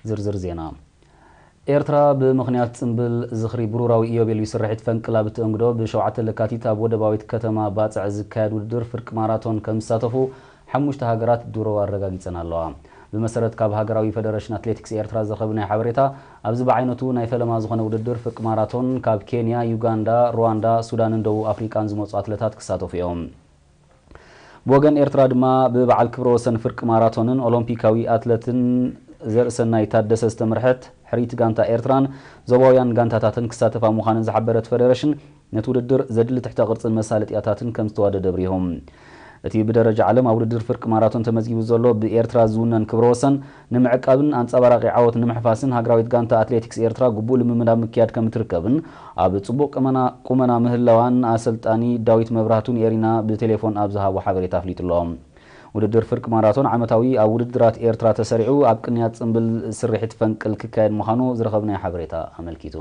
ዝርዝር ዜና። ኤርትራ ብምኽንያት ጽምብል ዝኽሪ ብሩራዊ ኢዮቤልዩ ስርሒት ፈንቅል ኣብ እተእንግዶ፣ ብ7 ለካቲት ኣብ ወደባዊት ከተማ ባጽዕ ዝካየድ ውድድር ፍርቂ ማራቶን ከም ዝሳተፉ ሓሙሽተ ሃገራት ድሮ ኣረጋጊጸን ኣለዋ። ብመሰረት ካብ ሃገራዊ ፈደረሽን ኣትሌቲክስ ኤርትራ ዝረኸብናዮ ሓበሬታ፣ ኣብዚ ብዓይነቱ ናይ ፈለማ ዝኾነ ውድድር ፍርቂ ማራቶን ካብ ኬንያ፣ ዩጋንዳ፣ ሩዋንዳ፣ ሱዳንን ደቡብ ኣፍሪቃን ዝመጹ ኣትለታት ክሳተፉ እዮም። ብወገን ኤርትራ ድማ ብበዓል ክብረ ወሰን ፍርቂ ማራቶንን ኦሎምፒካዊ ኣትለትን ዘርእሰናይ ታደሰ ዝተመርሐት ሕርይቲ ጋንታ ኤርትራን ዞባውያን ጋንታታትን ክሳተፋ ምዃነን ዝሓበረት ፈደረሽን፣ ነቲ ውድድር ዘድሊ ትሕተ ቅርጽን መሳለጥያታትን ከም ዝተዋደደ ኣብሪሆም። እቲ ብደረጃ ዓለም ኣብ ውድድር ፍርቂ ማራቶን ተመዝጊቡ ዘሎ ብኤርትራ ዝውነን ክብረ ወሰን ንምዕቃብን ኣንጸባራቂ ዓወት ንምሕፋስን ሃገራዊት ጋንታ ኣትሌቲክስ ኤርትራ ግቡእ ልምምድ ኣብ ምክያድ ከም እትርከብን ኣብ ጽቡቕ ቁመና፣ ቁመና ምህላዋን ኣሰልጣኒ ዳዊት መብራህቱ ንኤሪና ብቴሌፎን ኣብ ዝሃቦ ሓበሬታ ኣፍሊጡ ኣሎ። ውድድር ፍርቂ ማራቶን ዓመታዊ ኣብ ውድድራት ኤርትራ ተሰሪዑ ኣብ ቅንያት ጽምብል ስርሒት ፈንቅል ክካየድ ምዃኑ ዝረኸብናዮ ሓበሬታ ኣመልኪቱ።